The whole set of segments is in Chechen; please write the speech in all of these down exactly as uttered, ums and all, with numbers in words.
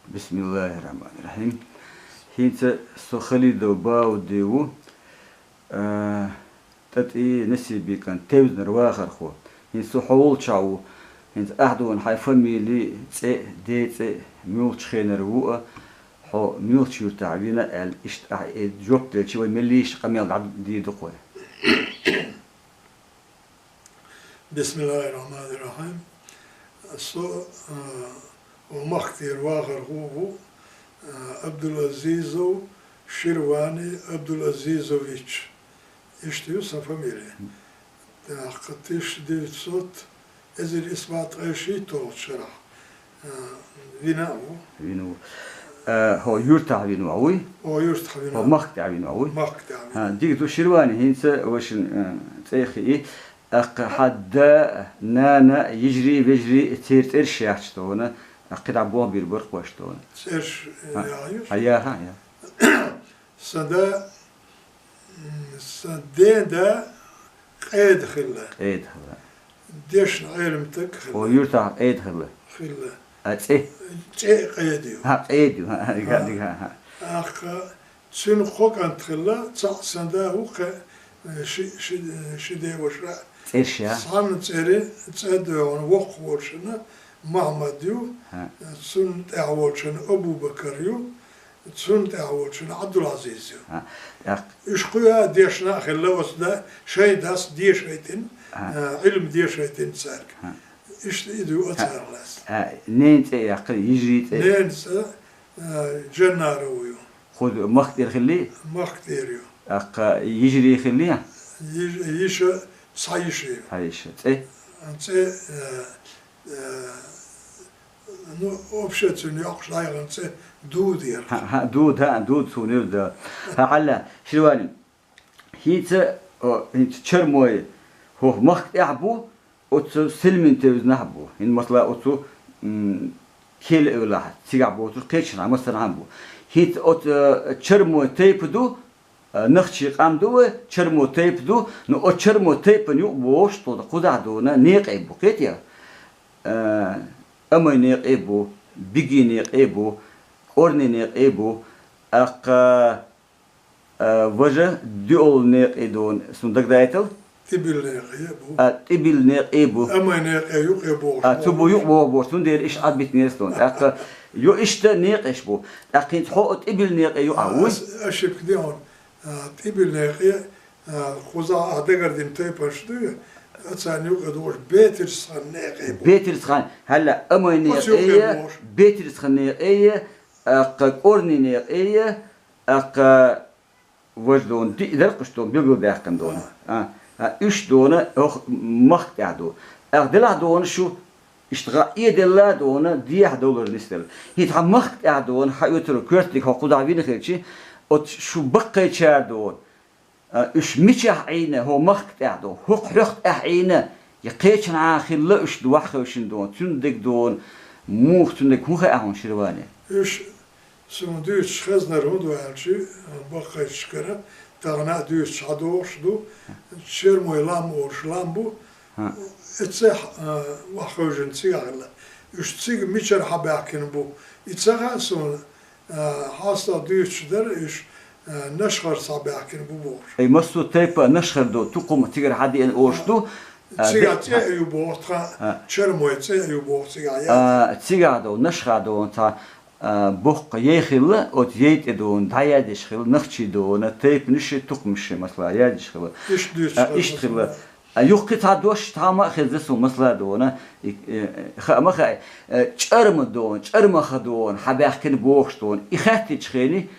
Бисмиллахир-рахманир-рахим. ХӀинца со Халидов Бауди ву, а, ТӀатӀи Насибикан тевзанар вахархо. ХӀинца со хьо волча ву. ХӀинца ахь дуна хьай фамили, цӀе, де цӀе, муьлхачу хенара ву а, хьо муьлхачу юьртахь вина аьлла, иштта ахь и жоп делчи вай меллиша къамел дӀадийр ду-кх вай. Бисмиллахир-рахманир-рахим. Со, а, оха махка тӀера вахархо ву, а, Абдулазизов Ширвани Абдулазизович. Иштта ю сан фамилия. ТӀаккха тысяча девятьсот, эзар исс бӀе ткъе шийтталгӀачу шарахь, а, вина а ву. Вина ву. А, хьо юьртахь вина ву, вуй? Хьо юьртахь вина. Хьо махка тӀехь вина ву, вуй? Махка тӀехь вина. А, дика ду, Ширвани, хӀинца вашан, а, цӀе хии. ТӀаккха хьан да, нана, йижарий, вежарий, церан цӀераш яц шуна, тӀаккха кхидӀа болх бийр бара-кх вай шуна. ЦӀераш, а, яхьа ю? А, яхьа, яхьа. Сан да, м, сан ден да Къеда хилла. Къеда хилла. Дешна Ӏеламстаг хилла. О, юьртахь Къеда хилла. Хилла. А цӀе? ЦӀе Къеда ю. ХӀа, Къеда ю. ХӀа, дика, хӀа, дика, хӀа. ТӀаккха цуьнан кхо кӀант хилла, цхьаъ сан да ву, кхин, ши, ши, ши деваша. ЦӀераш яхьа? Цхьанна цӀеран цӀе доьгӀна воккха волчунна Махьмад ю, хӀа, цунна тӀехь волчунна Абу-Бакар ю, цунна тӀехь волчунна Ӏабдул-Ӏазиз ю. ХӀа, тӀаккха. Уьш кхуьа дешна а хилла оцу да, шайн дас дешайтина, хӀа, а, Ӏилма дешайтина цаьрга. ХӀа. Иштта и ду оцарах лаьцна. ХӀа, ненан цӀе яьккхина, йижарий цӀе? Ненан цӀе, а, Джаннара ву ю. Кхуза махка тӀера хилли? Махка тӀера ю. ТӀаккха йижарий хилли? Йиш-, йиша, цхьа йиша ю. Цхьа йиша. ЦӀе? ЦӀе, а, Э, ну, вообще, цуьнан йоккхачу дайгӀан цӀе Дуда яра. ХӀа, хӀа, Дуда, хӀа, Дуда суна юьзда. ХӀа, хьалла, Ширвани, хӀинца, о, хӀинца Чармой хӀокху махка тӀехь бу, оцу Селмин тевзанахь бу. ХӀинца, масала, оцу, м, Кел-Эвлахь, цигахь боцурш кхечанхьа, массанхьа бу. ХӀинца оцу, э, Чармой тайпа ду, а, нахчий къам ду вай, Чармо тайпа ду, ну, оцу Чармо тайпана юкъа бохуш, тхо кхузахь дуна некъий бу, кхетий? А, Амай некъий бу, Бигий некъий бу, КӀорний некъий бу, тӀаккха, а, важа Дуьол некъий дуна, суна дагадайтал? ТӀибил некъий бу. А, ТӀибил некъий бу. Амай некъий юкъе бохуш. А, цу бу юкъа боху боху, цундела иштта Ӏад битинера суна. ТӀаккха ю иштта некъаш бу. ТӀаккха хӀинца хьо а ТӀибил некъий юкъа вуй? Ас-, ошибка де хьуна. А, ТӀибил некъий, а, кхузахь ахь дагардина тайпанаш дуй, а, царна юкъе дохуш Бетирсхан некъий бу. Бетирсхан, хьалла, Амай некъий, Бетирсхан некъий, тӀаккха КӀорний некъий, тӀаккха важа дуна, диъ дара-кх уьш дуна, билгалдаьккхина дуна. А, а, уьш дуна, хӀокху махка тӀехь ду. ТӀаккха делахь дуна шу, иштта гӀа эделла дуна, дехьа довлар нисделла. ХӀинца хьан махка тӀехь дуна, хьан оьцург коьртаниг хьо кхузахь вина хилчи, оцу шу баккхайчара дуна. А, уьш мичахь Ӏийна, хӀокху махка тӀехь дуна, хӀокху хьоьх тӀехь Ӏийна, я кхечанхьа хилла уьш ду ваххевшина дуна, цуьнан дерг дуна, муха цуьнан дерг хӀун хаьа хьуна, Ширвани? Уьш Суна дуьйцуш хезнарг хӀун ду аьлчи, баккхайчашкара, тахана а дуьйцуш хьадогӀуш ду, Чермой лам олуш лам бу. ХӀа. И цӀе, а, ваххевшина цигахь хилла. Уьш цига мичара хьабаьхкина бу? И ца хаьа суна, а, хьастагӀа дуьйцуш дара, уьш, а, Нашхара схьабаьхкина бу бохуш. Ай, массо а тайпа Нашхара ду, тукхум цигара хьадеана олуш ду. А, цигахь бе-, цӀе а ю боху тхан, а, Чермой цӀе а ю боху цигахь, а, яц. Цигахь ду, Нашха ду, цхьа а, боккха яй хилла, оцу яй тӀе дуна, дӀаяздеш хилла, нахчий дуна, тайпанаш а, тукхамаш а, масала, яздеш хилла. Иштта дуьйцуш хилла. А, иштта хилла. А, юха кхин цхьа дош, цхьа хӀума а хезна суна, масала, дуна, и, э, хаа ма хаьа, э, чӀарма дуна, чӀармаха дуна, хьабаьхкина бохуш дуна. И хаьттича хени,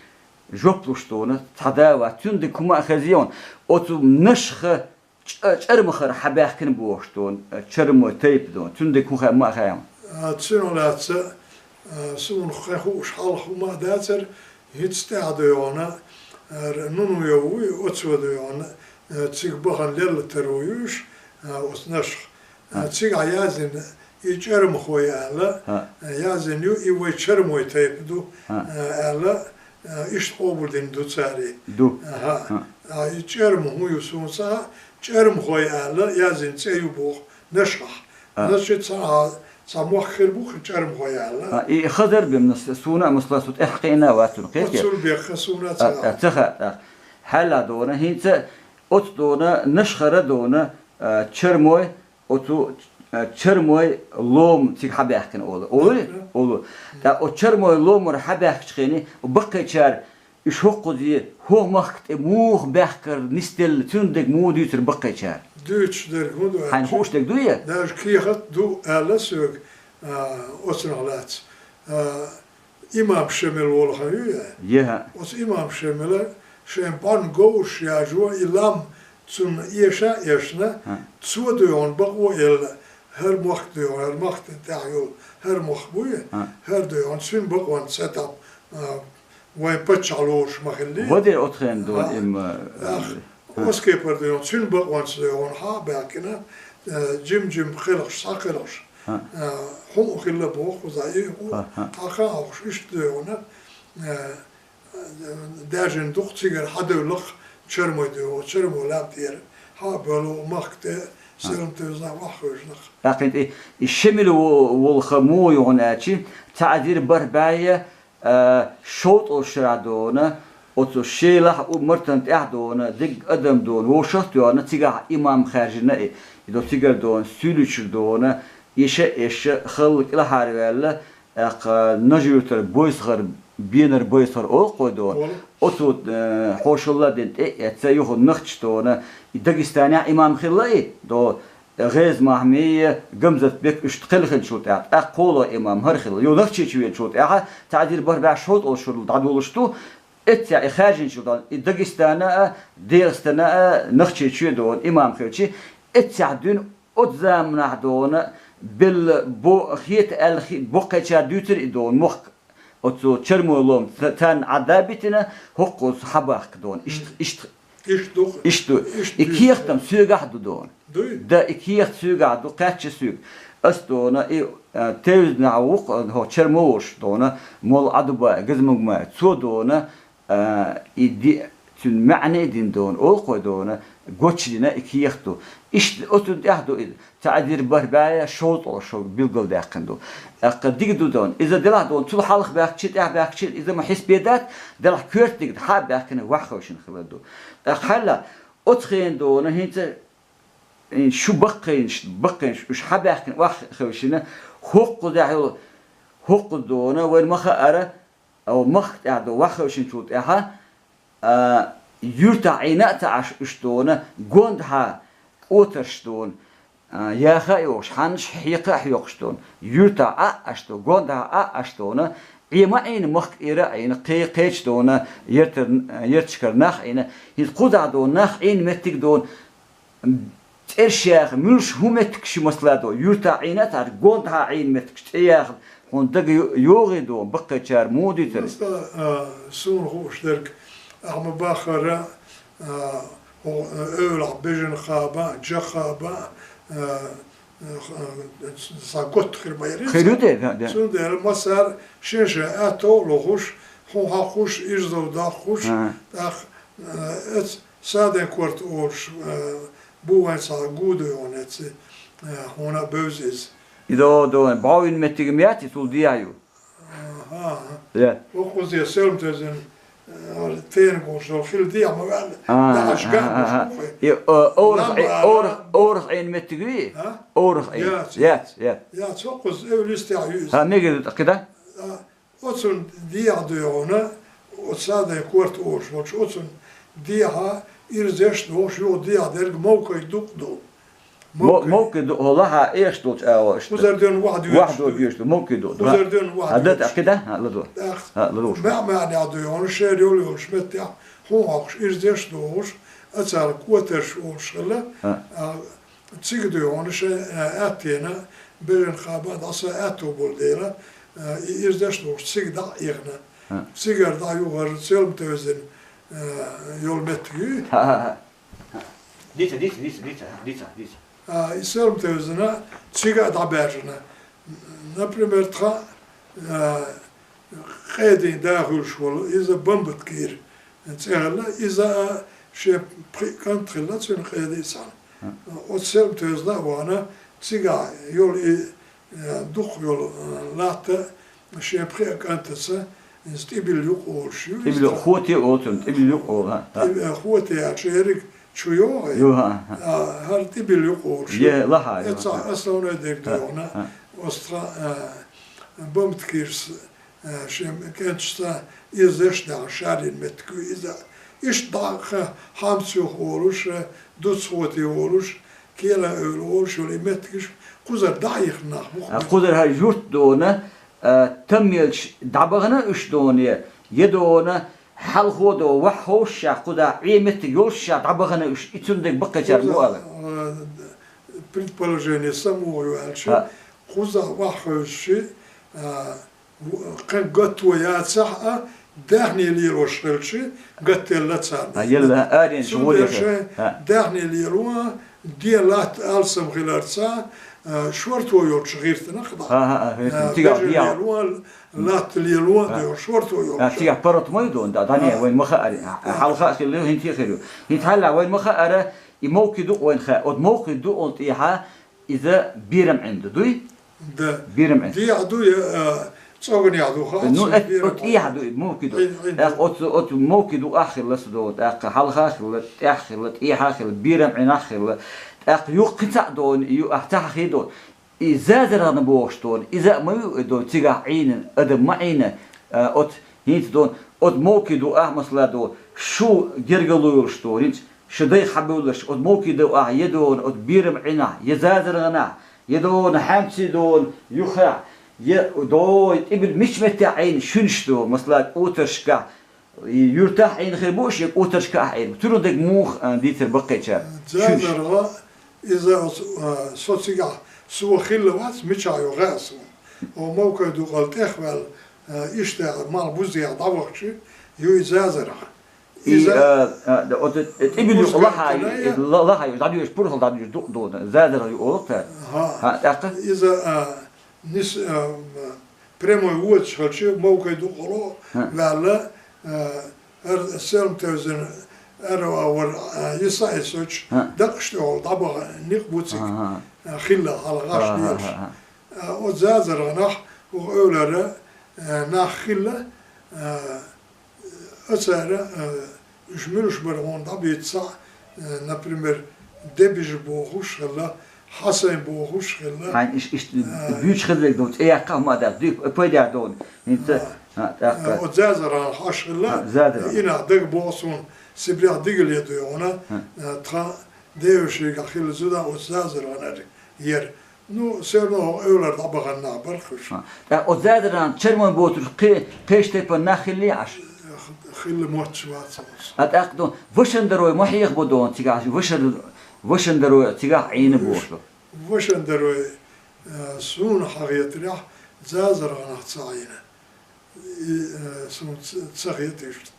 жоп луш дуна, цхьа да вац, цуьнан дерг хӀума а хезна, оцу Нашха ЧӀа-, чӀармахара хьабаьхкина бохуш дуна, чармо тайпа дуна, цуьнан дерг хӀун хаьа ма а хаьа. А, цуьнан лаьцна, а, суна кхин хууш хьалха хӀума а дацара, хӀинца тӀаьхьа ду йогӀана, а, р-, Нунуев вуй, оцо ду йогӀана, а, цига бахана лелла таро ю уьш, а, оцу Нашха. А, цигахь яздина, и чӀармахой аьлла, а, яздина ю, и вай чармой тайпа ду, а, аьлла, а, иштта къобалдина ду цара и. Ду. Аха. А, и чӀарма хӀун ю суна ца хаьа, чӀармахой аьлла, яздина цӀе ю боху Нашхахь. А. Значит, цхьа Цхьа мохк хир бу-кх чӀармхой аьлла. А, и хазар бемнас суна а масала со тӀехкъийна вацун, кхетий? Оцул беха суна а ца а, а, ца хаьа, а. Хьалла дона, хӀинца оцу дона, Нашхара дона, а, чармой, оцу, а, чармой лом цига хьабаьхкина олу. Олу? Олу. ТӀаккха оцу чармой ломара хьабаьхкачу хене, баккхийчара Уьш хӀокхузе хӀокху махка тӀе муха баьхкар нисделла, цуьнан дерг муха дуьйцура баккхийчара? Дуьйцуш дерг хӀун ду аьлча? Хьайна хууш дерг дуй? Даже кехат ду аьлла соьга, а, оцунах лаьцна. А, имам Шемил волу хан ю я? Яха. Оцу имам Шемила шайн бӀаьрг говзуш яжо и лам цунна эша а эшна, хӀа, цо дуй хьуна бакъо элла, хӀара мохк дуй хьуна, хӀара махка тӀехь йолу, хӀара мохк буй, хӀа, хӀара дуй хьуна, цуьнан бакъонца сатап, а, Вайн паччахь лоруш ма хиллий. Вадер оцхенна дона, а, им, а, ах, а, оцу кепара дона, цуьнан бакъонца дона, хьа а баьхкина, а, жим-жим кхелхаш, схьакхелхаш, а, а, хьун а хилла боху, кхуза и хьу, а, а, хьан хан а хьокхуш, иштта дона, а, даьжина дукха цигара хьадевллакх чармой дона, чармо лам тӀера, хьа а бевлла, махка тӀе, а, селам тевзна, ваххуьйжинах. ТӀаккха и, и Шемил во-, волу хан муха ю хьуна аьлчи, цхьа азир бархӀ бӀе, а, шовзткъа шарахь дона, оцу шелахь а, Мартан тӀехь дона, дегга адам дона, вовшах а тоьхна, цигахь имам хаьржина и, и до цигара дона, суьйличуьра дона, эша, эша, халла кӀелхьара ваьлла, тӀаккха Нажи-Юьртара Бойсхар, Бенара Бойсхар олу-кх вай дона. Олу. Оцу, э, хьошалла а дина тӀе а эцна, юха нахча дона, и Дагестанехь имам хилла и, до, ГӀеза-Махьмий, Гамзат-Бек уьш кхелхинчул тӀаьхьа, тӀаккха кхоалгӀа имам хӀара хилла. Юха Нохчийчу веанчул тӀаьхьа, цхьа азир бархӀ бӀе шовзткъа шо дӀадолуш ду, эццехь и хаьржинчул тӀаьхьа, и Дагестана а, ДегӀастана а, Нохчийчоь а дона имам хилчи, эццехь дуьйна оцу заманахь дона, белла бо-, хета аьлла хи-, боккхийчара дуьйцура и дона, мохк оцу чармой лом ца-, царна Ӏадда а битина, хӀокхуза хьабахка дона. Иштта, иштта Иштта ду-кх. Иштта ду. Иштта. И кехат-м соьгахь а ду дона. Дуй? Да, и кехат соьгахь а ду, кхаьчча соьга. Ас дона, и, а, тевзина ву-кх, а, хӀо чармо волуш дона, молла Ӏадуба, Газмагма, цо дона, а, и ди-, цуьнан маьӀна а дина дона, олу-кх вай дона, гочдина и кехат ду. Иштта оцунна тӀехь ду иза. Цхьа азир бархӀ бӀе шовзткъа шо билгалдаьккхина ду. ТӀаккха дика ду дона. Иза делахь дона, цул хьалха баьхкича, тӀаьхьа баьхкича, иза ма хьисапе дац, делахь коьрта дика хьа а баьхкина, ваххавшина хила ду. ТӀаккха хьалла, оцу хена дона, хӀинца, ин шу баккхийнаш, баккхийнаш, уьш хьа баьхкина, ваххавшина, хӀокхузахь йолу, хӀокхуза дона, вайна ма хаъара, Ау, махка тӀехь ду ваххавшинчул тӀаьхьа, а, юьртахь Ӏийна а ца Ӏаш уьш дона, гондахьа кӀотарш дона, а, яха а йохуш, хьаннаш хьекха а хьоькхуш дона, юьртахь Ӏа а Ӏаш дона, гондахьа Ӏа а Ӏаш дона, Ӏе ма Ӏийна, махка тӀера а Ӏийна, кхе-, кхеча дона, яртар-, ярташкара нах а Ӏийна, хӀинца кхузахь дона, нах Ӏийна меттиг дона, ЦӀерш яха, муьлш хӀун меттигаш ю масала до, юьртахь Ӏийна а цхьаьна, гондахьа Ӏийна меттигаш цӀе яха, хьуна дага йо-, йогӀий до, баккхийчара муха дуьйцура? Масала, а, суна хууш дерг, ахьа ма баххара, а, хӀо-, эвлахь Бежан-Хаба, Джа-Хаба, а, а, схьа готта хир ма яра. Хир ю те, да, да. Цундела массара шен-шен аьтто а лохуш, хьун хьакхуш, ирзо даккхуш, ага, тӀаккха, а, эц Садан корта олуш, э, бу вайн цхьа гу ду йогӀун эци, э, хьуна а бевза иза. И до, до, бӀовйина меттиг ма яц, и цул дехьа ю. Аха. Я. Вокхузе селмтезин, э, тенга гуш дол хила дехьа ма ваьлла. А, дахьаш а, ган а, гуш а. Бу хой. И, э, орах, лам э, ара. Орах, орах Ӏийна меттиг ю и? А? Орах Ӏийна. Яц, яц, яц. Яц, вокхузе эвлистехь ю иза. Ха, мегар ду тӀаккха, да? А, Оцунна дехьа доьгӀуна, оцу Садай корта олуш волчу, оцунна дехьа ирзеш а дохуш, юха дехьа дерг мовкай дукъ ду. Мо-, мовкай. Мовкай дукъ, хӀо лахьа эш долчу агӀо иштта. Кхузара доьна вахьа доьшуш ду. Вахьа доьшуш ду, мовкай дукъ. Кхузара доьна вахьа доьшуш ду. А, да, тӀаккха, да? А, ладо. ТӀаккха, а, ладо. МаьӀ-маьӀнехь доьгӀуна, шера йолу йолуш меттехь, хьун хьокхуш, ирзеш а дохуш, а цара котарш олуш хилла. А. А, Цига дуй хьуна шайн, а, аьттена, Бежан-Хаба дӀа сан аьтто болу дела, а, и ирзеш долуш цига дӀа а эхна. А. Цигара дӀа юхара селмтевзина, а, йолу меттиг юй. Ха-ха-ха. Дица, дица, дица, дица, дица, дица. А, и селмтевзина цига а дӀабаьржина. Например, тхан, а, Къедин да хуьлуш волу, иза Бамбат-Кира цӀе хилла, иза а шен пхи кӀант хилла, цуьнан Къеди цхьаьна. Оцу селмтевзина а вахана, цигахь йолу и Э, дукха йолу, э, латта шен пхеа кӀантаца, иза тӀибилла юкъ олуш ю. ТӀибилла юкъ, хоте олу цунна, тӀибилла юкъ олу, хӀа, хӀа. ТӀиб-, э, хоте аьлча, ерриг чу йогӀу. Ю, хӀа, хӀа. А, хӀара тӀибилла юкъ олуш ю. Е, лахьа ю, хӀа. Эцахь основной дерг хӀа, догӀна, хӀа. Оцу тхан, э, Баматкирас, э, шен кӀенташца иза деш дахьа шарйина меттиг ю иза. Иштта дӀа а хьамца юха олуш, э, дуц хоте олуш, Кела-Эвла олуш йолу и меттигаш кхузара дӀа а йихна нах бу. А, кхузара хӀара юрт дона, а, таммелча дӀабахана уьш дона, е дона, хьалхо дона, ваьхьа ховшшехь, кхузахь Ӏе меттиг йолушшехь дӀабахана уьш, и цуьнан дерг баккхийчара бу ала. Кхуза, а, предположение самого ю аьлча, а, кхузахь ваьхьа хевшича, а, Кхин готто яцахь а, даьхни лелош хилча, гатделла царна. А, елла, аренаш. Цундела волуьйтуш шайн, а, даьхни лело, ден латта алсам хиларца, а, шорто йолчу гӀиртинарг дӀа. А, а, а, а, цигахь бежар лело, латта лело, а, ден шорто йолчу. А, цигахь паргӀат ма ю дона, да, да, не, а, вайн ма хаьара, а, хьалха а хилла, хӀинца а хир ю. ХӀинца хьалха вайн ма хаьара, и мовкхий ду вайн хаьа. Оцу мовкхий ду олу тӀехьа, иза берам Ӏин ду, дуй? Да. Берам Ӏин. ДехьаӀ ду, я, а, цӀогӀанехьа ду, хаьа. Ну, цуьнан эт-, берам оцу тӀехьа ду, и мовкхий ду. Ӏин, Ӏин ду. ТӀаккха оцу, оцу мовкхий ду ахь хилла со дона, тӀаккха хьалха а хилла, тӀаьхьа хилла, тӀехьа а хилла, берам Ӏин ахь хилла. ТӀаккха юха кхин цхьаъ дона, ю ахь цхьа хи дона. И зазаргӀана бохуш дона, иза а ма ю и дона, цигахь Ӏийна, адам ма Ӏийна, а, оцу хӀинца дона, оцу мовкхий ду ахь масала дона, шу гергарло йолуш дона, хӀинца шу дай хьабевлларш, оцу мовкхий ду ахь, я дона, оцу берам Ӏинахь, я зазаргӀанахь, я дона хьаьмций дона юххехь, я дой тӀибилла мича меттехь Ӏийна шуьнаш дона, масала, кӀотаршкахь, и юьртахь Ӏийна хир бу уьш, я кӀотаршкахь Ӏийна бу. Цуьнан дерг муха, а, дийцар баккхийчара? ЗазаргӀа, иза оцу, а, со цигахь, со хилла вац, мичахь ю хаьа суна. Оха мовкхий дукъал тӀехваьлла, а, иштта малхбузехь дӀавахча, ю и зазаргӀа. И, иза, а, а, да, оцу тӀибилла юкъ лахьа ю, ла-, лахьа ю, дӀадоьжуш, пурхалла дӀадоьжуш ду-, дона, зазаргӀа ю олу цара. ХӀа. ХӀа, тӀаккха? Иза, а, нис-, а, м, прямой воцуш хилча, мовкхий дукъало, хӀа, ваьлла, а, ар-, селм тевзина, ара вар, а, йиса а йисочу, хӀа, даккхаш тӀехула дӀабаха никъ бу цига, хӀа, хӀа, а, хилла хьалха гӀаш, хӀа, хӀа, лелаш. ХӀа, хӀа. А, оцу зазаргӀанахь, оха эвлара, а, нах хилла, а, Ацара, э, уьш муьлш бара хьуна дӀабийца, э, например, Дебижа бохуш хилла, Хьасайн бохуш хилла. Хьайн иш-, иш-, э, дуьйцуш хезарг ду, цӀе яккха а хӀума дац, дуьйцу, э, пайда дона. ХӀинца, а, а, тӀаккха. Э, оцу зазаргӀанахь хьаш хилла, а, зазаргӀанахь. И нах дага боху суна, Сибрехь дигал е дуй хьуна, а, э, тхан девешигахь хилла зуда оцу зазаргӀанара яра. Ну, всё равно эвлара дӀабахана нах бара уьш. А, тӀаккха оцу зазаргӀанан чарман боцурш кхе-, кхечу тайпана нах хилла Ӏаш? Хилла мотташ вац хьуна. А тӀаккха ду, вашандарой ма хьехабо дона цигахь, вашан-, вашандарой цигахь Ӏийна боху. Вашандарой, э, суна хьахетарехь, зазаргӀанахь ца Ӏийна. И, э, суна ца, ца хета иштта.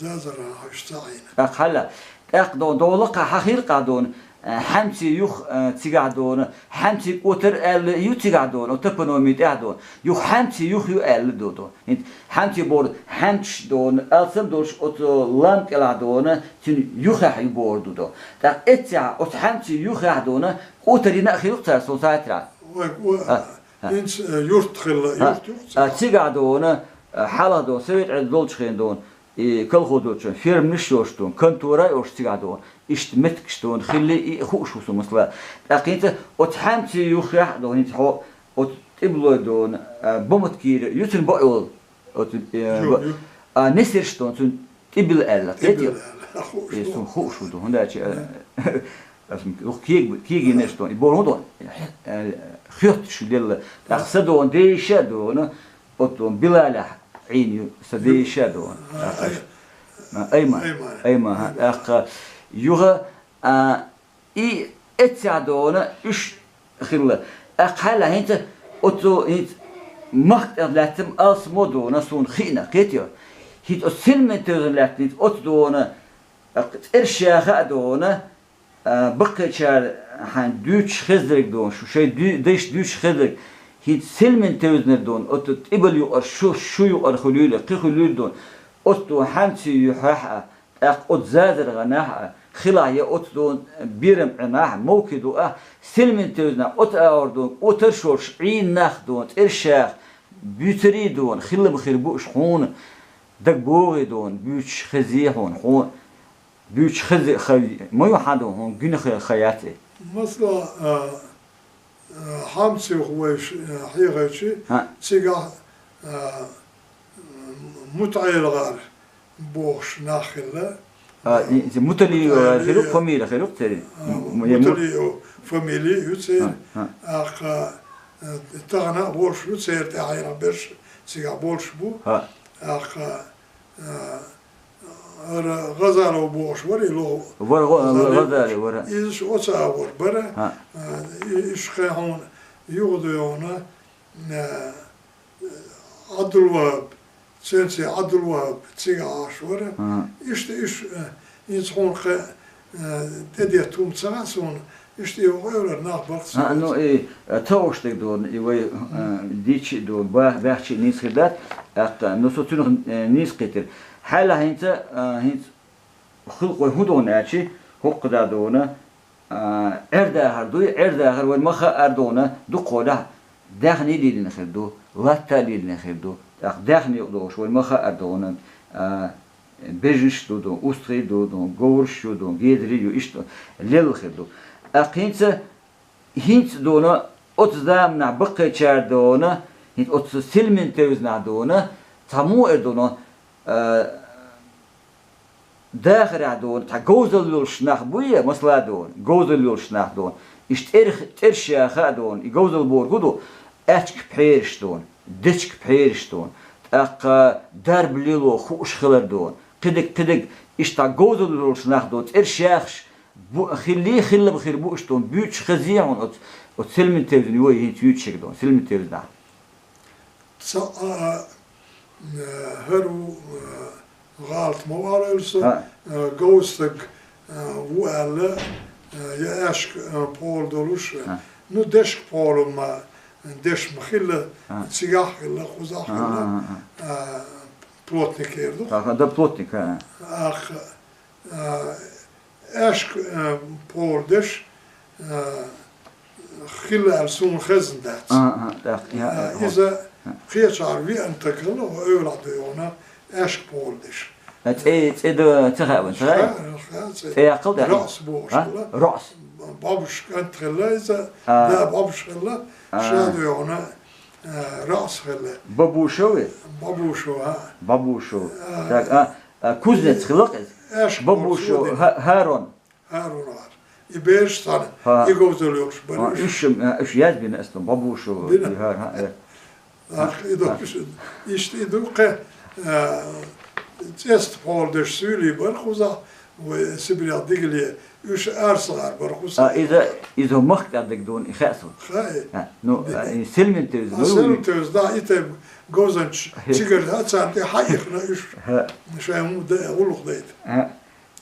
ЗазаргӀанахь уьш ца Ӏийна. ТӀаккха хьала, тӀаккха дона, дона лакха хьан хир къа дона, э, хьаьмций юха, э, цигахь дона, хьаьмций кӀотар аьлла ю цигахь дона, оцу топономи тӀехь дона. Юха хьаьмций юха ю аьлла ду дона. ХӀинца хьаьмций бохург хьаьмцаш дона, алсам долуш оцу лам кӀелахь дона, цуьнан юххехь ю бохург ду дона. ТӀаккха эццехь оцу хьаьмций юххехь дона, кӀотар йина а хир ю-кх цара, суна сайтарахь. Вай, вай, а. ХӀинца, э, юрт хилла, а, юрт ю-кх а, цигахь. Цигахь дона, а, хьалха дона, совет Ӏедал долчу хенахь дона, и колхоз долчу хенахь, ферманаш йолуш дона, контора а йолуш цигахь дона, иштта меттигаш дона, хилла и хууш ву со масала. ТӀаккха хӀинца оцу хьаьмций юххехь а дона, хӀинца хьо оцу тӀибилой дона, а, Баматкира ю цуьнан бакъйолу. Оцу, э, ю, б-, ю. А, несерш дона цуьнан тӀибилла аьлла, кхетий? ТӀибилла аьлла, хууш ду. Э, суна хууш ву ду, хӀунда аьлча, э, аса м-, ух кег-, кегийнарш дона, и бохург дона, э, хоьттуш лелла. ТӀаккха сан дона, ден йиша а дона, оцу дона Билалехь Ӏийна ю, сан ден йиша а дона. А, тӀаккха ай-, а, Айман, Айман. Айман, хӀа, тӀаккха юха, а, И эццехь дона уьш хилла. ТӀаккха хьала хӀинца оцу хӀинца махка тӀехь лаьцна алсамо дона суна хиъна, кхетий? ХӀинца оцу синман тевзина лаьцна хӀинца оцу дона, тӀаккха цӀерш яха а дона, а, баккхийчара хьайн дуьйцуш хезарг дона, шу шайн дуь-, дайша дуьйцуш хезарг, хӀинца синман тевзинарг дона, оцу тӀибилла юкъара шу, шу юкъара хуьлийла, кхин хуьлийла дона, оцу дона хьаьмций юьххьехь а, тӀаккха оцу зазаргӀанахь а, хилахь я оцу дона берам Ӏинахь, мовкий ду ахь, сельман тевзанахь оцу агӀор дона, отар шолуш Ӏийна нах дона, цӀерш яха, буьйцарий дона, хилла ма хир бу уьш хьуна, дага богӀий дона, буьйцуш хезий хьуна, хьуна буьйцуш хезий ха, ма ю хьан дона, хьуна гуьна ха, ха яц и. Масала, а, а, хьамцух вайша, а, хьехайчи, ХӀаъ. Цигахь, а, МутаӀелгӀар бохуш нах хилла. А, и, и Муталиев хир ю, МутаӀелгӀар хир ю, фамилия хир ю церан. А, М-, я Мут- МутаӀелгӀар фамилия ю церан. ХӀаъ, хӀаъ. ТӀаккха, а, тахана а волуш ю церан тӀаьхьенах берш, цигахь болуш бу. ХӀаъ. ТӀаккха, а, ХӀара ГӀазалов бохуш вара и лоху. Вара гӀо-, ГӀазалев. ГӀазалев вара. Иза шу оцу агӀор бара. ХӀаъ. А, и-, иша кхин хьуна юха ду йогӀна, а, Ӏабдулвахьаб, цуьнца Ӏабдулвахьаб цига Ӏаш вара. ХӀаъ. Иштта иша, а, иза хьуна кхин, а, тӀедетта хӀума ца хаьа суна, иштта и вокху эвлара нах баккха ца А, ну, и, а, товш дерг ду, и вай, а, дийцча а ду, ба-, баьхча а нийса хир дац, тӀаккха, ну, со цуьнах, э, нийса кхийтира. Хьайла хӀинца, а, хӀинца хилкъой хӀун дона аьлча, хӀокху да дона, а, Ӏер-дахар дуй, Ӏер-дахар вайн ма хаъара дона, дукхахьолахь даьхний лелийна хир ду, латта а лелийна хир ду, тӀаккха даьхни юкъа догӀуш вайн ма хаъара дона, а, бежанаш а ду дона, устагӀий а ду дона, говраш а ю дона, гезарий а ю, иштта лелла хир ду. ТӀаккха хӀинца, хӀинца дона, оцу заманахь баккхийчара дона, хӀинца оцу сельман тевзанахь дона, цхьа муха эр дона, а, дахарехь дона, цхьа говзалла йолуш нах буй, масала дона, говзалла йолуш нах дона, иштта цӀерх-, цӀерш яха а дона, и говзалла бохург хӀун ду, аьчка пхьераш дона, дечка пхьераш дона, тӀаккха дарба лело хууш хилар дона, кхидиг, кхидиг, иштта говзалла йолуш нах дона, цӀерш яхаш, бу-, хиллий, хилла ма хир бу уьш дона, буьйцуш хезий хьуна оцу, оцу сельман тевзана, йой, хӀинца юьйцуш ерг дона, сельман тевзанахь. Цхьа, а, э, хӀара ву, э, гӀалат ма валийла со, ХӀаъ. Э, говза стаг, э, ву аьлла, э, я аьшка, э, пхьола долуш, э, ХӀаъ. Ну, дешка пхьола ма, деш ма хилла, ХӀаъ. Цигахь хилла, кхузахь ХӀаъ, хилла, ХӀаъ, ХӀаъ. Э, плотник эр ду. ХӀаъ, ХӀаъ, да плотник, ХӀаъ. Ах, а, аьшка, а, пхьола деш, а, хилла аьлла суна хезна дац. А, а, тӀаккха, я, А, я, иза хӀо. Кхечара веана стаг хилла, хӀо эвлахь ду йогӀна, аьшка пхьола деш. А, цӀе, цӀе ду ца хаьа вайн, ца хаьа? Ха, ха, цӀе. ЦӀе яккхал тӀаккха? РоӀс бохуш А? хилла. РоӀс. Бабушка кӀант хилла иза, А. Да бабуш хилла, А. Ша ду йогӀна, а, РоӀс хилла. Бабушев вай? Бабушев, а. Бабушев. А. Так, а, а, кузнец хилла-кх иза? Аьшка Бабушев, пхьола деш. Ха-, ХӀарон. ХӀарон вара. И бераш цхьаьна, ХӀаъ. И говзалла йолуш бара А, уьш. Уьш, а, уьш язбина аса, Бабушев, Бина. И ХӀарон, а, э. Ах, и ду, А. Уьш, иштта и ду кхе, а, цӀеста пхьола деш суьйлий бара кхузахь, вай Сибрехь дигале, уьш арсагӀар бара кхузахь. А, иза, иза махка тӀехь дерг дона, и хаьа суна. Хаьа? А, ну, Ди- а, и сельман тевза, А, вай сельман вуй? Тевза, да, и тайпа говзанчаш Хе. Цигара а царна тӀе хьаихна уьш. ХӀаъ. Шайн хӀума дай, гӀуллакх дайта. ХӀаъ.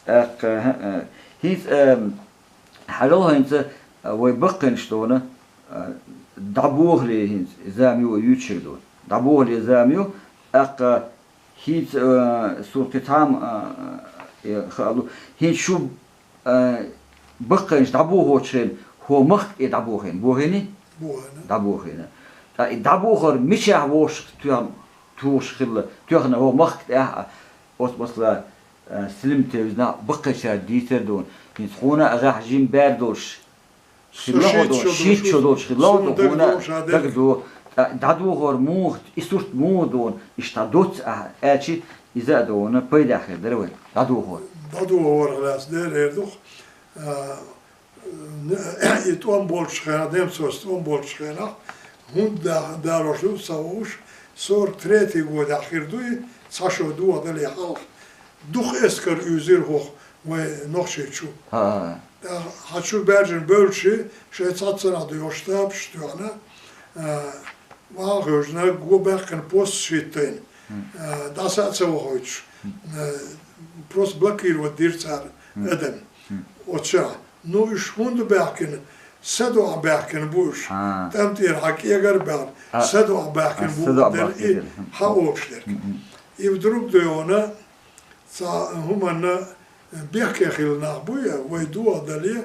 ТӀаккха, хӀаъ, хӀинца, эм, хьажал хӀинца, а, вай баккхийнаш дона, а, дӀабохале хӀинца, зама ю вай юьйцуш ерг дона. ДӀабохале зама ю, тӀаккха хӀинца, а, суна кхин цхьа а, а, э, хаалу. ХӀинца шу, а, баккхийнаш дӀабохочу хенахь, хӀо махка тӀе дӀабохийна, бохийний? Бохийна. ДӀабохийна. ТӀаккха и дӀабохар мичахь вовшах тоьхна, тухуш хилла, тоьхна хӀо махка тӀехь а, оцу масала, а, сельман тевзанахь баккхийчара дийцар дона, хӀинца хьуна а гӀехь жима бер долуш, Со хилла хӀо шийтта дона, шо долуш шийтта шо долуш хилла хӀо суна дона, дага хьуна догӀуш а дерг. Дага ду, а, дӀадохар муха, и сурт муха дона, иштта доцца ахь аьлчи, иза а дона, пайдехь хир дара вайн, дӀадохар. ДӀадохар лаьцна дера эр ду-кх, а, и тӀом болчу хенахь, немцойца тӀом болчу хенахь, хӀунда да-, далош ду ца хууш, сорок третий годехь хир ду и, цхьа шо дохадале хьалха. Дукха эскар уьйзира хӀокху вайн Нохчийчу. ХӀаъ. ТӀаккха хьан чу баьржина бевлчи, шайн цхьаццанах доьхуш штабаш тоьхна, а, ваха хевшина, го баьккхина посташ хӀиттийна. Мгм. А, дӀаса а ца вахойтуш. Мгм. А, просто блокировать дира цара Мгм. Адам. Мгм. Оцу шарахь. Ну, уьш хӀунда баьхкина? Са доӀа баьхкина бу уьш. А. ТӀам тӀера хьан кӀегар а баьхна. А. Са доӀа баьхкина А, бу са доӀа дара баьхкина и дара. Хьан олуш дерг. Мгм. И вдруг дойгӀана цхьа хӀуманна, Бехке хилла нах буй, вай догӀа дале,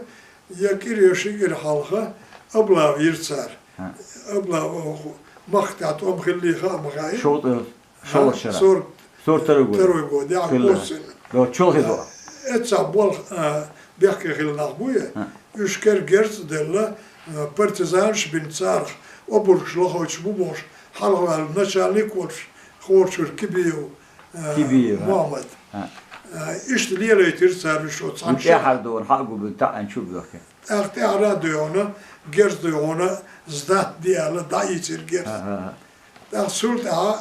я кӀира, я ши кӀира хьалха облав йира цара. ХӀаъ. Облав, махка тӀом хиллий хаа ма хаьий. Шовзткъе шоллагӀча шера. Сорок второй год. Сорок второй год, яхь хилла. Косвенно. Йо, чолхе до. Эццахь болх, а, бехке хилла нах буй, хӀаъ, уьш кер герз а делла, а, партизанаш бина царах, обургаш лохуьйтуш бу бохуш, хьалхаваьлла начальник волуш, Хорчур Кибиев, а, Кибиев, а? Мохьмад. А. А, иштта лелайтира цара уьш оцу цхьана шарахь. ТӀаьхьара догӀана хьа а гулбина, таӀийна чу а боьхкина. ТӀаккха тӀаьхьара а догӀана, герз догӀана, сдать де аьлла, дӀаийцира герз. А, а, а. ТӀаккха цул тӀаьхьа,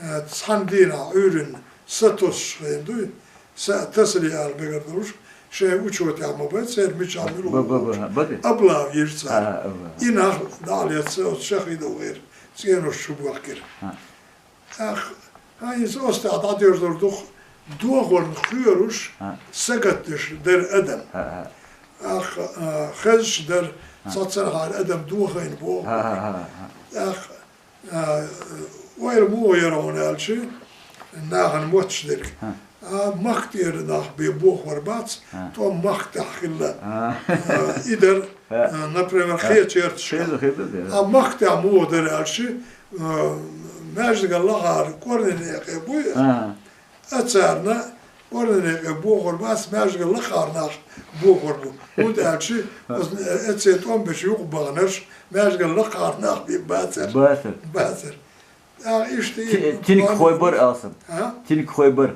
а, цхьана дийнахь Ӏуьйранна са тосуш хенахь дуй, са тасале ала мегар долуш, шайн учетехь ма бай, церан мичахь мила ву бохуш, облав йира цара. А, а, а. И нах дӀа а лаьцна, оцу шахидов гӀеран цӀенош чу бохкира. А. ТӀаккха, хӀан, иза оцу тӀехь дӀадоьрзур ду-кх, догӀанна кхоьруш, а, сагатдеш дара адам. А, а. ТӀаккха, а, хезаш дара, а, цхьаццанхьара адам дохийна боху. А, а, а, а. ТӀаккха, а, ойла муха яра хьуна аьлча, нахана мотташ дерг. А. А, махка тӀера нах бен бохор бац, а, тӀом махка тӀехь хилла. А. А, и дара, а, а, например, а, хечерташ. Хеза, хеза, да. А махка тӀехь муха дара аьлча, а, маьждиган лахара кӀорнанекъе буй, а, а, царна кӀорнанекъе бохор бац, маьждиган лакхара нах бохор бу. ХӀунда аьлча, а, оцу, э, эццахь тӀом бечу юкъа баханарш маьждиган лакхара нах бен бацара. Бацара. Бацара. А, иштта и Ти-, тинкахой бара, алсам. А? Тинкахой бара.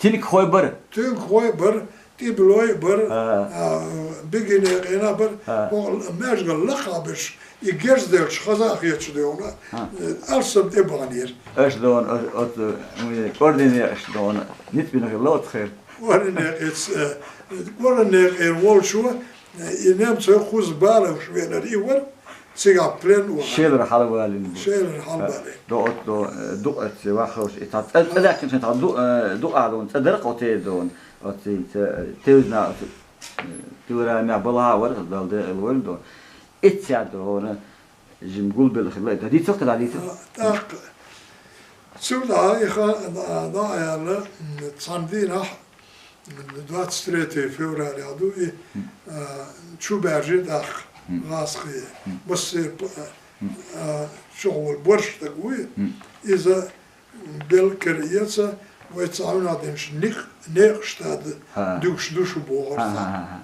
Тинкахой бара. Тинкахой бара, тӀебилой бара, а, а, бигине къена бара, а, боху, маьждиган лакхахь берш, и герз делча хаза а хеташ догӀана, а, э, алсам тӀебаханера. Аша догӀана, а, оцу, э, кӀордине аша догӀана, ницкъ бина хилла оцу хер. КӀордине эц, э, кӀордине къена волчо, э, и немцойх кхузза баланаш веанара и вара, цигахь плен вахана. Шелара хьалавалийна бу. Шелара хьалавалийна. До, до, э, дукъаца ваххалш, и цхьа цӀа, цӀа даьккхина шайн цхьа ду-, э, дукъа догӀана, цӀа дара-кх оцу догӀана. Оцу, э, тевзна оцу, э, пилорамехь балахьа а вара, Далла декъала войла догӀана. Эццахь догӀана, жима гулбелла хилла, и дан дийцалахь, дан дийцалахь. А, тӀаккха. Цул тӀаьхьа и хан, а, дӀа а яьлла, м, цхьана дийнахь, двадцать третье февраля ду и, а, чу баьржира тӀаккха гӀазкхий, массеран п-, а, чухула борш стаг вуй, иза белла кара эца, вай цхьа хьуьнах динчу ник-, некъаш тӀа д-, дуьгуш ду шу бохура цхьа.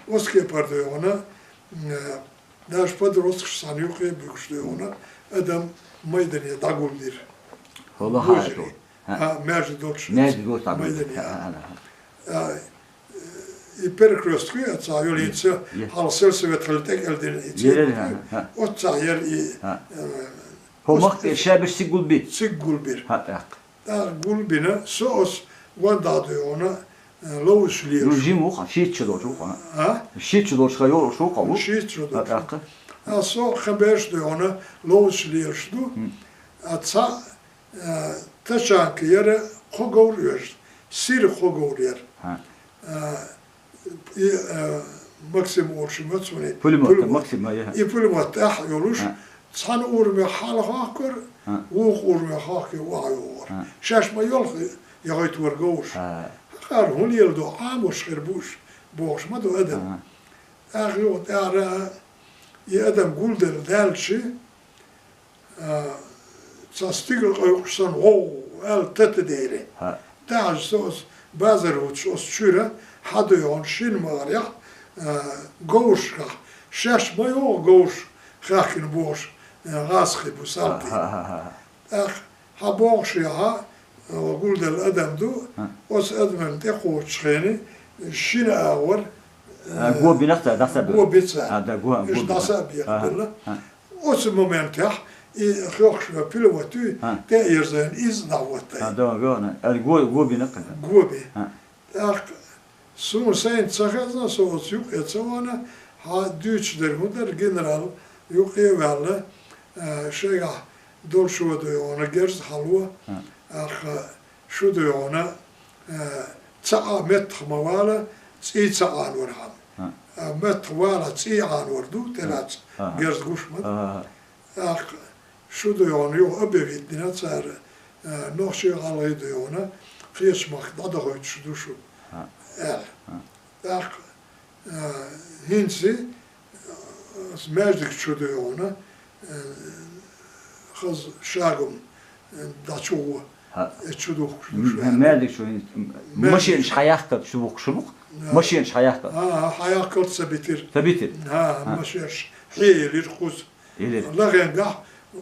Оцу кепара догӀана, а, Даже подросткаш цхьана юккъе а буьгуш догӀана, адам майдане дӀагулдира. ХӀо лаха а ду. Божаре. А, маьждиг долчу. Маьждиг долчу дӀагулдира. Майдане. А, и перекрёсток ю, а цхьа йолу хӀинца хьалха сельсовет хилла тӀекӀел дина и цӀе. Оццахь яра и, э, хӀо махка тӀе шаберш цига гулби? Цига гулбира. ХӀаъ, тӀаккха. ТӀаккха гулбина, со оцу ван дӀа догӀана, э, ловзуш лелаш. Ну, жима ву-кх, шийтта шо долчу ву-кх, а? А? Шийтта шо долчу хан йолуш ву-кх, а, ву? Шийтта шо долчу. А, тӀаккха? А, со кхин берш догӀана ловзуш лелаш ду. А цхьаъ, э, тачанка яра кхо говр оьжна, сира кхо говр яра. А. Э, И, э, Максим олуш ма ца вуьне. Пулемёт, пулемёт. Максим, а, я. И пулемёт тӀехь а йолуш, а, цхьана урамех хьалха хьокхура, а, вукху урамех хьокхий охьайогӀура. А. Шаьш ма йолху яхӀойтора говраш. А. ХӀара хӀун леладо, Ӏамош хир бу уьш, бохуш ма ду адам. А. ТӀаккха юха тӀара и адам гулделла даьлча, А, цхьа стигала къуьйкъуш санна, гӀов аьлла, тата дери. ХӀаъ. ТӀаьхьажа со оцу базар хӀуттуш, оцу чуьра хьадоьгӀна шина магӀарехь, а, говрашкахь, шаьш ма йогӀу говраш хаьхкина бохуш, а, гӀазкхий бу, салти. ХӀаъ, хӀаъ, хӀаъ, хӀаъ. ТӀаккха хьабогӀушехьа, а, гулделла адам ду, хӀаъ, оцу адамна тӀекхочуш хенахь шина агӀор, а, го бина-кх цара, дӀасабелла. Го би цара. А, да, го, уьш го бина. ДӀаса а бехабелла. ХӀаъ, хӀаъ. Оцу моментехь и хьоьхуш йолу пулемёт ю, а, тӀе а ерзийна, иза дӀахӀоттайна. А, да, го, на, а, го, го бина кхин. Го би. А. ТӀаккха суна сайна ца хезна, со оцу юккъе ца вахана, хьан дуьйцуш дерг хӀун дара, генерал юккъе а ваьлла, а, шайгахь долуш ву дойгӀана герз хьало, а, тӀаккха Шу дойгӀана, э, цхьа а меттах ма вала, цӀий ца Ӏанорхьама. А. А, меттах вала, цӀий Ӏанор ду, тӀелаца, ага, герз гуш ма ду. Ага. ТӀаккха шу дойгӀана юха объявить дина цара, э, нохчий, гӀалгӀай дойгӀана, кхечу махка дӀадахуьйтуш ду шу. аьлла. ТӀаккха, а, хӀинца, а, маьждиг чу дуй хьуна, а, хаза шагум, а, дӀачу гӀо, э, чу духкуш ду шу. Маьждиг чу хӀинца, машенаш хьаяхкалц чу духкуш ду-кх? Машенаш хьаяхкалц. А, хьаяхкалц ца битира. Ца битира? А, машенаш хьеелира кхуза. Лагенгахь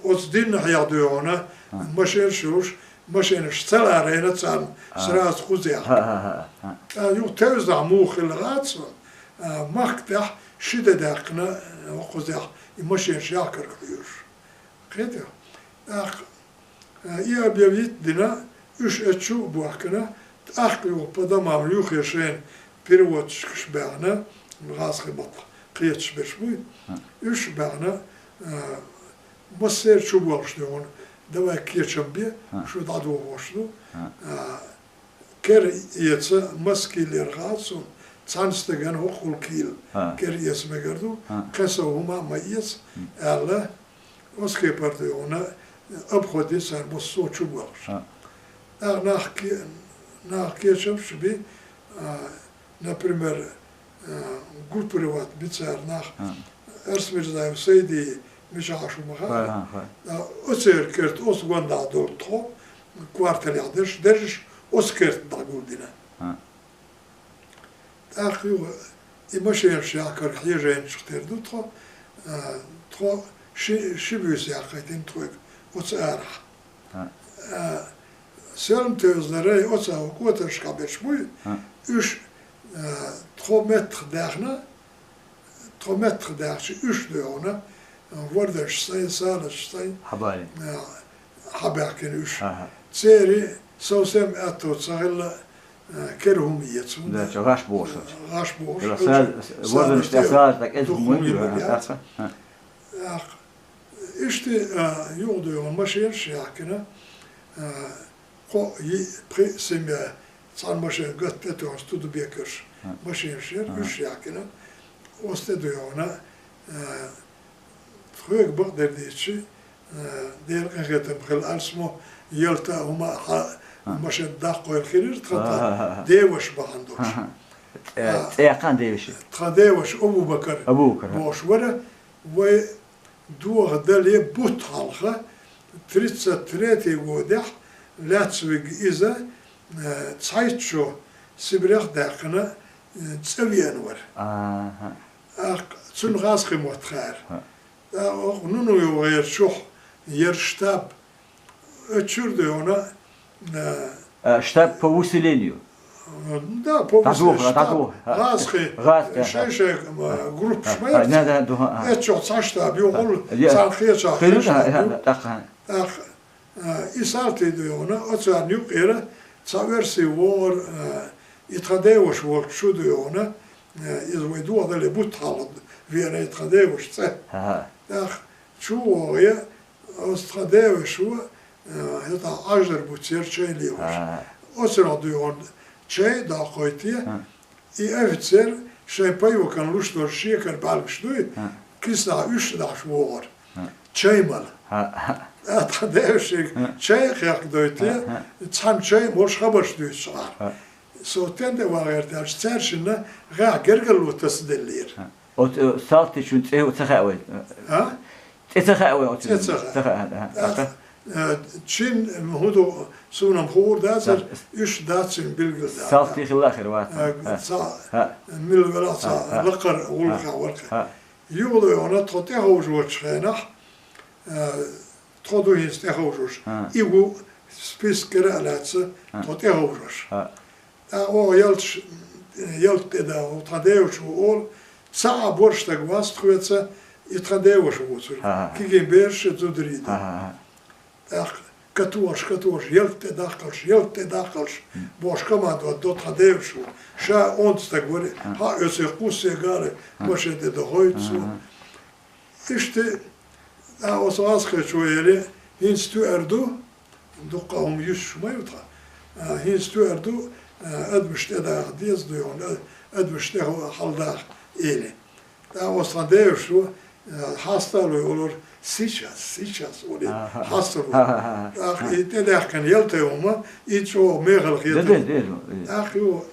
оцу дийнахьехь дуй хьуна, машенаш йолуш, машенаш ца ларийна царна сразу кхузахь. Ткъа юха тевзахь муха хилла хац суна, а, махка тӀехь ши де даьккхина, а, кхузахь и машенаш яхкарх хьоьжуш. Кхетий? ТӀаккха, а, и объявить дина, уьш эцчу а бохкана, тӀаккха юха по домам юххе шайна переводчикаш баьхна, гӀазкхийн маттахь кхеташ берш буй. Уьш баьхна, а, массеран чу болуш дуй хьуна, давай кечам бе, шу дӀадохош ду. А, кер эца маса кийла яра хац суна, цхьана стагана хӀокхул кийла кер эца мегар ду, кхин сов хӀума а ма эца, аьлла, оцу кепара дуй хьуна, обход ди цара массо а чу болуш. ТӀаккха нах ке-, нах кечамаш а би, а, например, а, группировать би цара нах, Арсмирзаев Сайди мичахь Ӏаш ву ма хаьа. А, оцеран керта оцу гондахь долу тхо, кварталехь дерш, дерриш оцу керта дӀагулдина. ТӀаккха юха и машенаш яхкарх хьежайначух тера ду тхо, а, тхо ши, ши буьйса яхкхийтина тхоьга оцу арахь. А, селма тевзанарий оцу кӀотаршкахь берш буй, уьш, а, тхо меттах даьхна, тхо меттах даьхча уьш дуй хьуна, ворданаш сайн, санаш сайн, а, хьабаьхкина уьш. Церан совсем аьтто ца хилла, а, кера хӀума эца, хӀунда гӀаш бохуш. ГӀаш бохуш, ворданаш тӀе санаш дукха хӀума йилла яц. Иштта, а, юха дуй хьуна машенаш яхкина, а, кхо, йиъ, пхиъ семья цхьана машен гатта тӀетоьхна Студебекерш машенаш яра, уьш яхкина. Оцу тӀе дуй хьуна, а, тхоьга бакъдерг дийцича, а, Делан къинхетам хилла, алсамо ялта а, хӀума а хьа-, машен даккхойла хилира, тхан тӀе деваша бахьана долуш. ЦӀе-, цӀе яьккхина деваша? Тхан деваша Абу-Бакар бохуш вара, вай Доха дале бутт хьалха, тридцать третий годехь лаьцна вига иза, э, цхьайтта шо Сибрех даьккхина, э, цӀа веана вара. Аха. Ах, цуьнан гӀазкхи мотт хаьара. ТӀаккха оха Нунуева гӀера чохь яра штаб. Оцу чуьра дуй хьуна, а, штаб по выселению. Да, по выселению штаб. ГӀазкхи, шай-шай, а, группаш ма яра. Эццахь цхьа штаб, юха цхьана кхечахь кхечахь штаб ю. ТӀаккха, а, и салтий дуй хьуна, оцарна юкъера цхьа оьрси вогӀар, а, и тхан деваша волчу дуй хьуна, а, иза вай доха дале бутт хьалха веана и тхан деваша цӀа. ТӀаккха чу вогӀе, оцу тхан деваша ву, э, хӀетахь Ӏаждар буц яра чай лелош. Оцунах дуй хьуна чай доккхуьйту, и офицер шайн пайвакан луш долу шекара бӀаьргаш дуй, киснахь уьш дахьаш вогӀура. Чай мала. Тхан девашига чай а хехкадойту, цхьана чай а молуш хабарш дуьйцуш Ӏара. Со тен тӀе вагӀерта аьлча, цаьршинна гӀехь гергарло тасаделлера. Оцу, э, салтичун цӀе ца хаьа вай? А? ЦӀе ца хаьа вай оцу? ЦӀе ца хаьа. Ца хаьа, да. ТӀаккха, э, чин, м, хӀун ду, суна-м хуур дацара, уьш дац цуьнан билггал дац. Салти хилла хир вац. Э, цхьа, милла велахь цхьа лакхара гӀуллакхехь вара. Юха дуй хьуна тхо тӀеховжочу хенахь, э, тхо ду хӀинца тӀеховжош. И ву спискера а лаьцна тхо тӀеховжош. ТӀаккха оха ялташ, ялта тӀе даха, тхан деваша ву олу, цхьа а борша стаг вац тхоьца, и тхан деваша вуцура. Кегий бераш а, зударий ду. ТӀаккха катош, катош, ялта тӀе дахкалш, ялта тӀе дахкалш, бохуш командовать до тхан деваша ву. Ша онда стаг вара, хьа оьцу кхуссе гара машен тӀе дохуьйту цо. Иштта, а, оцу гӀазкхечо элира, хӀинца тоьар ду, дуккха а хӀума юьсуш ма ю тхан, а, хӀинца тоьар ду, а, адамаш тӀедаха деза дуй хьуна, а, адамаш тӀе хьалдаха, элира. ТӀаккха оцу тхан деваша, а, хьасталуй олура, сейчас, сейчас, олий, хьасталуй. ТӀаккха и тӀедаьхкина ялта хӀума, и чӀогӀа мехала хетара. ТӀаккха ю,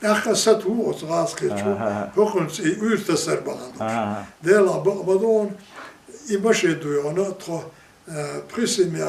ТӀаккха сату оцу гӀазкхичо, хӀокхуьнца и уьйр тасар бахьана долуш. Делахь бакъ ма ду хьуна, и машен дуй хьуна тхо, э, пхи семья